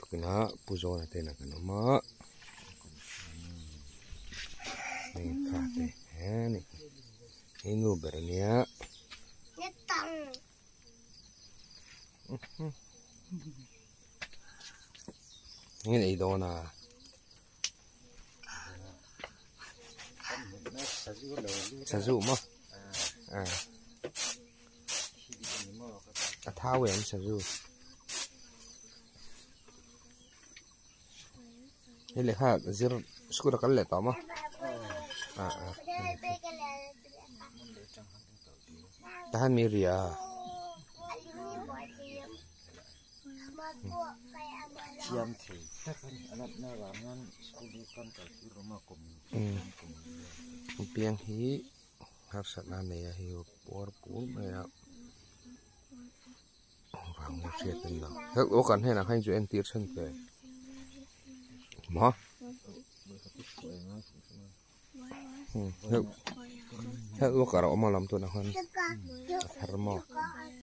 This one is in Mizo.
Tukinah Pu Zawna te inah kan awm a hei fate he ni hei nu ber ania eng ei dawn a. Sazu maw a thau em sazu hei lehkha zir school a kal leh tawh maw tahan mi ria. Thiam thei tak a ni a natna vang hian school hi kan kal tir rawm a kum kum piang hi harsatna a nei a hei puar pur mai a vang nge hriat a ni lo health worker hnenah khan chu entir chhan ve maw health worker a awm a lam tunah khan a thar maw.